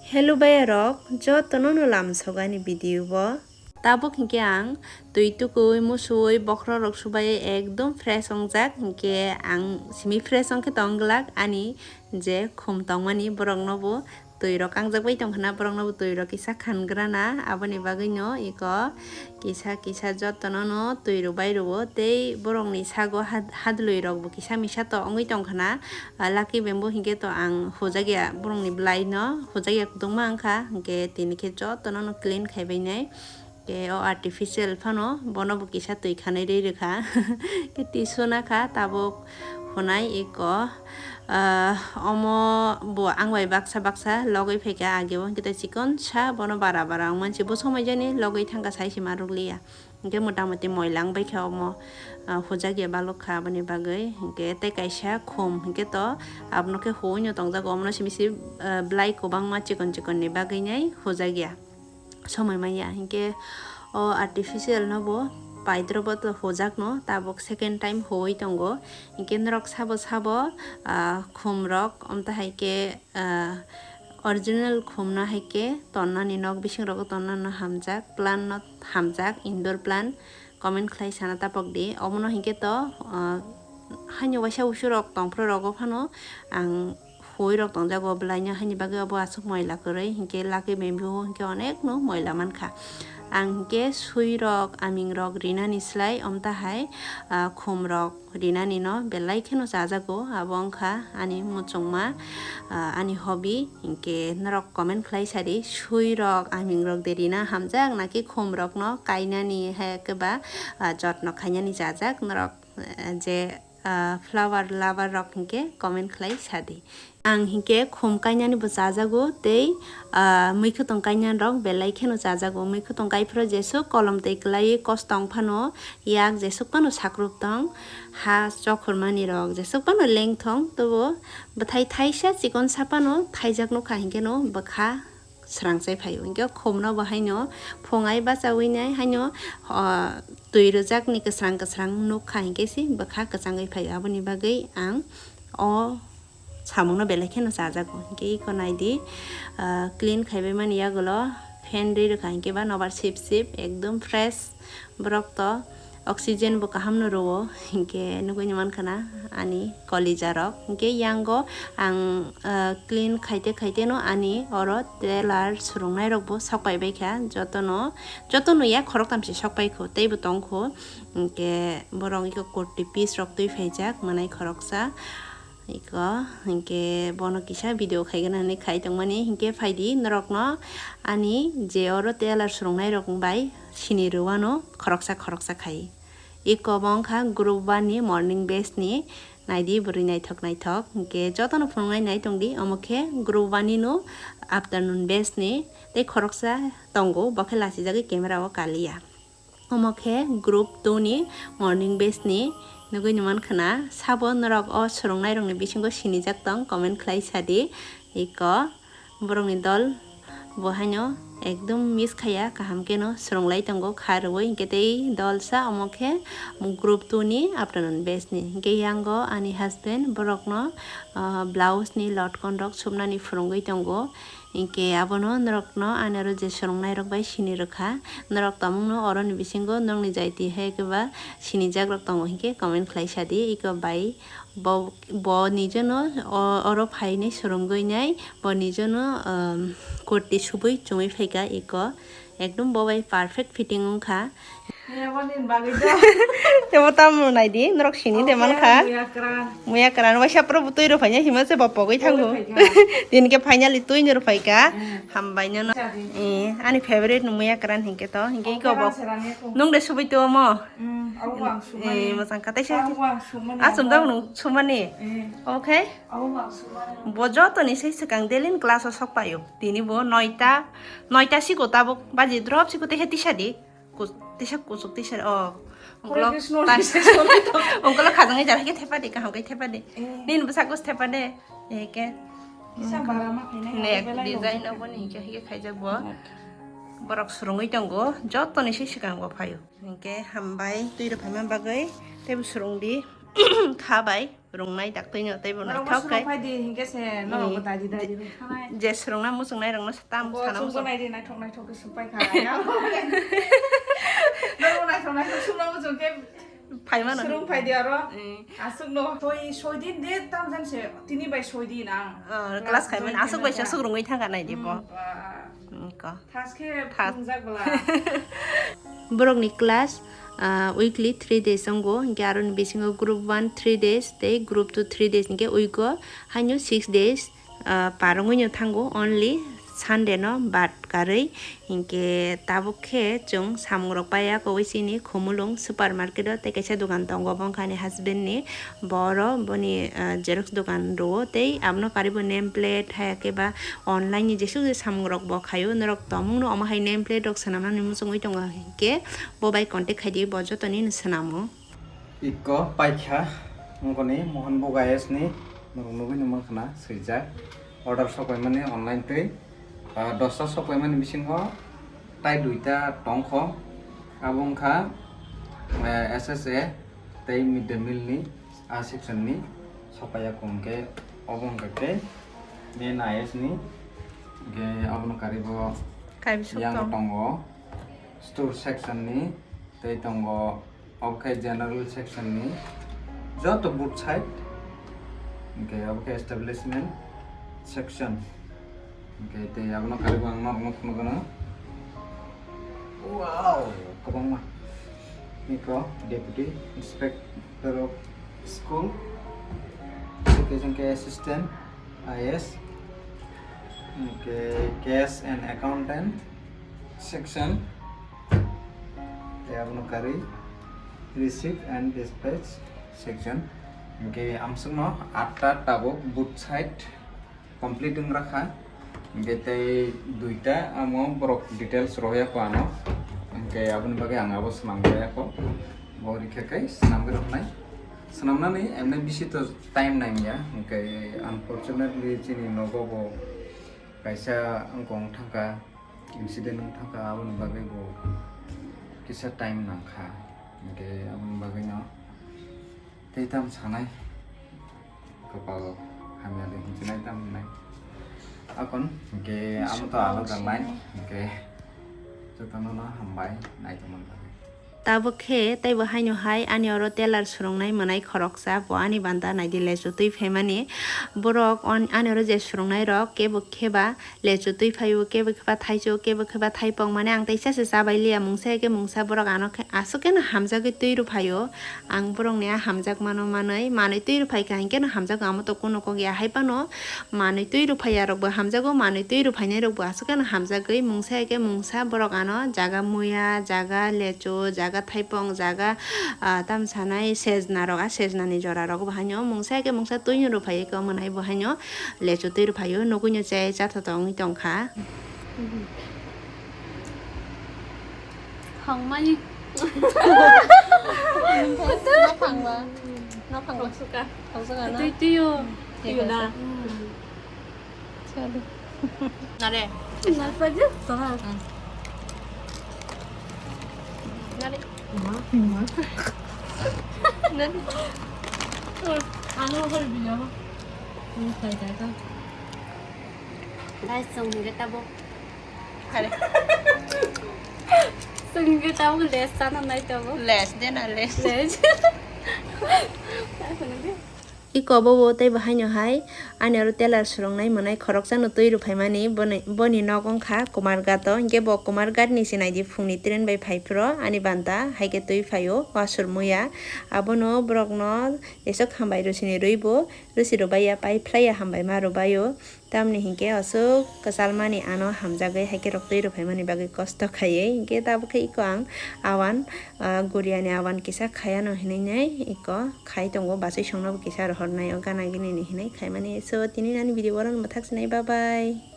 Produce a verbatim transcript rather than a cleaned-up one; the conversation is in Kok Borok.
Hello bhaiya rok, jotono no lamsok ani video bo. Tabuk hinkhe ang twi tukui, musui, bokhorok rok subai ekdom fresh ongjak, hinkhe ang simi fresh ongkhe tongglak ani je khum tongmani borokno bo twi rok kangjak bai tongkhana, borokno bo twi rok kisa khangrana, aboni bagwi no iko kisa kisa jotono no twi rwbai rwo tei borokni sago had-, hadlwi rok bo kisa misa to wngwi tongkhana. Ah, Lucky Bamboo hinkhe to ang hujakya borokni bwlai no, hujakya kwbangma wngkha, hinkhe tini khe jotono no clean khaibai nai. Khe o artificial phano bono bo kisa twi khanai rwi rwkha. Khe twi sona kha tabuk hunai iko, ah, omo bo ang bai baksa baksa logwi phaikha age o, hinkhe to chikon sa bono bara bara wng mansi bo somai jani logwi thangkha sai se ma rwkliya. Hinkhe mota moti moila wng baikha omo, ah, hujakya balok kha aboni bagwi. Hinkhe tei kaisa khum hinkhe to abono khe huwi no tongjago, omono simi se, ah, bwlai kwbangma chikon chikon ni bagwi nai hujakya. Somoi manya hinkhe o artificial no bo paidrobo to hujak no tabuk second time huwi tongo. Hinkhe norok sabo sabo, ah, khum rok omta hai khe, ah, original khum no hai khe tonnani nok bising rogo tonnani no hamjak, plant no hamjak, indoor plant comment khlai sana tapok di. Omono hinkhe to, ah, haino waisa usu rok tongphuru rogo phano ang huwi rok tongjago bwlaino, haini bagwi obo aswk moila kwrwi, hinkhe Lucky Bamboo hinkhe onek no moila mankha. Ang hinkhe sui rok, aming rok rinani slai omta hai, ah, khum rok rinani no belai kheno chajago, abo wngkha ani muchungma, ah, ani hobby. Hinkhe norok comment khlai sadi, sui rok, aming rok de rina hamjak naki khum rok no kainani hai khe ba, ah, jotno khainani chajak norok, ah, je ah, flower lover rok hinkhe comment khlai sadi. Ang hinkhe khum kainani bo chajago tei, ah, muikhwtwng kainani rok belai kheno chajago. Muikhwtwng kaiphuru jeswk kolom twi kwlaiwi kos tong phano, yak jeswk phano sakrup tong, ha chokhormani rok jeswk phano lengthong, tobo bwthai thaisa chikon sa phano thaijak nukha hinkhe no bwkha srangchai phaio. Hinkhe khumno bo haino phungai bachaui nai haino, ah, twi rwjakni kwsrang kwsrang nukha hinkhe se bwkha kwchangwi phaio. Aboni bagwi ang o samungno belai kheno chajago. Hinkhe iko naidi, ah, clean khaibai mani yagulo fan rwi rwkha hinkhe ba nobar sip sip ekdom fresh. Borok to oxygen bo kaham no rwo, hinkhe nugui ni mankha na ani kolija rok. Hinkhe yango ang, ah, clean khaite khaite no ani oro tailor swrwngnai rok bo sok pai bai kha, jotono, jotono ya khoroktham se sok pai kho, teibo tong kho. Hinkhe borok iko kurti piece rok twi phaijak manai khoroksa. Iko hinkhe bono kisa video khaigana hinwi khai tongmani, hinkhe phaidi norokno ani je oro tailor swrwngnai rok bai sini rwano khoroksa khoroksa khai. Iko bo wngkha group one ni morning batch ni, naidi bwrwi naithok naithok, hinkhe jotono phunuknai nai tongdi, omo khe group one ni no afternoon batch ni, tei khoroksa tongo bo khe lachijagwi camera o kaliya. Omo khe group two ni morning batch ni, nugui ni mankha na, sabo norok o swrwngnai rokni bisingo sinijak tong, comment khlai sadi. Iko borokni dol bo haino ekdom miss khaiya, kaham kheno swrwnglai tongo kha rwui, hinkhe tei dol sa omo khe group two ni afternoon batch ni. Hinkhe yango ani husband borokno, ah, blouse ni lotkon rok supnani phwrwngwi tongo. Hinkhe abono norokno ani oro je swrwngnairok bai sini rwkha. Norok tongmungno oroni bisingo norokni jaiti hai khe ba sinijakrok tongo hinkhe comment khlai sadi. Iko bai bo, bo nijono o-, oro phainai swrwngwi nai, bo nijono, um, kurti subui chumui phaikha iko. Ekdom bo bai perfect fitting wngkha. Tebo tamo naidi, norok sini de mankha. Muya kwran, waisa pura bo twi rw phaina hima se bo pogwi thango. Tini khe finally twi ni rw phaika. Hambai no. Eh, ani favorite no muya kwran hinkhe to, hinkhe iko bo. Nung de subui to mo. Eh, mosang katai se. Asum da nung sumani. Okay? Bo joto ni sei swkang delin class o sok paio. Tini bo noita, noita sigo tabuk baji drop sigo tei tisa di. Kus-, tisa kusuk tisa, oh. Ungkolo khajangwi jar hai khe thepa de, kaham khe thepa de. Nini bwsa kus thepa de. Eke. Nek design obo ni hinkhe hai khe khaijak bo. Borok swrwngwi tongo, joto ni sei swkang bo phaio. Hinkhe hambai, twi rw phaima bagwi, tei bo swrwng di, kha bai. Rwngnai daktwino teibo norok naithok khe. Phai di hinkhe se norok bo dadi dadi rwng thanai. Je swrwngna muchungnai rokno tam sana muchung. Chumbo nai di naithok naithok khe supai kha. Norok naithok naithok sumna muchung khe. Phaimano. Swrwng phai di aro. Aswkno soi, soi din de tam jan se tini bai soi din ang. Class khaimani aswk bai se aswk rwngwi thangkha nai di bo. Thaskhe phungjak bwla. Borokni class weekly three days wngo, hinkhe aroni bisingo group one three days tei group two three days, hinkhe week o haino six days par wngwino thango, only Sunday no bad karwi. Hinkhe tabuk khe chwng samungrok paiya koboi chini Khumulwng supermarket o, tei kaisa dogan tongo obo wngkha ani husband ni, bo oro boni xerox dogan rwo tei abono karwi bo name plate haya khe ba online ni jesuk je samungrok bo khaio, norok tongmungno omo hai name plate rok swnamnani muchungwi tongo hinkhe bo bai contact khaidi, bo jotoni no swnamo. Ikko paikha wngkoni Mohan Bhog I A S ni, norok nugwi nw mankha na swijak. Order sok paimani online twi, ah, dosta sok paimani bisingo tai duita tongkho. Abo wngkha, eh, S S A tei mid day meal ni a section ni sok paiya kho, hwnkhe obo wngkha khe main I A S ni, hwnkhe abono karwi bo yang tongo store section ni, tei tongo obo khe general section ni joto both side, hwnkhe obo khe establishment section, hwnkhe tei abono karwi bo ang norokno phunukgwno. Wow, kwbangma. Niko deputy inspector of school, education khe assistant I A S, hwnkhe cash and accountant section, tei abono karwi receipt and dispatch section. Hwnkhe amsukno atta tabuk both side complete wngrakha. Hwnkhe tei duita amo borok details rohorya kho ano. Hwnkhe aboni bagwi ang abo swnamjaya kho. Bo rikha khe swnamwi roknai. Swnamnani emne bisi to time nangya. Hwnkhe unfortunately chini nogo bo kaisa wngkha wng thangkha, incident wng thangkha, aboni bagwi bo kisa time nangkha. Hwnkhe aboni bagwino tei tam sanai, kopal hamya de hinchinai tam hinai. Akon hwnkhe amo to alada line, hwnkhe jotono no hambai naitongmani bagwi. Tabuk khe teibo haino hai ani oro tailor swrwngnai mwnai khoroksa, bo ani banda naidi lechu twi phaimani. Borok ani oro je swrwngnai rok kebo kheba lechu twi phaio, kebo kheba thaichuk, kebo kheba thaipong, mane ang teisa se chabai liya, mungsa khe mungsa borok ano khe aswk kheno hamjagwi twi rw phaio. Ang borokni a hamjakmano manwi, manwi twi rw phaikha hinkhe no hamjago, amo to kuno kok ya. Hai phano manwi twi rw phaiya rokbo hamjago, manwi twi rw phainai rokbo aswk kheno hamjagwi mungsa khe mungsa borok ano jaga muya, jaga lechu, jaga thaipong, jaga, ah, tam sanai sejna rok, a sejna ni jora rok bo haino mungsa khe mungsa twi no rw phai khe omo nai bo haino lechu twi rw phaio, nugui no chai chathotok wngwi tongkha. Hangmani. Naphangba. Naphangba. Thongsuka. Thongsuka na? Twi, twiyo. Twiyo na? Chalo. Nare. Nalpaje? Soha. Nare. Nare. Ano hol biya. Ni sai sai ta. Guys, chwng hwnkhe tabuk. Are. Chwng hwnkhe tabuk les chana nai tongo. Les de na les. Les. Iko bobo tei bo haino hai ani oro tailor swrwngnai mwnai khoroksa no twi rw phaimani boni, boni nok wngkha Kumarghat o, hinkhe bo Kumarghat ni se naidi phungni train bai phai phuru ani banta hai khe twi phaio wasur muya. Abono borokno jeswk hambai rw sini rwi bo rw si rw baiya pai phlaiya hambai ma rw baio. Tamni hinkhe aswk kwchalmani ano hamjagwi hai khe rok twi rw phaimani bagwi kosto khaiwi hinkhe tabukhe iko ang awan, ah, guriani awan kisa khayano hinwi nai iko khai tongo, bachwi songnobo kisa rohornai o gana gini ni hinwi khaimani. So tini ani video oro mwthak sinai, bye bye.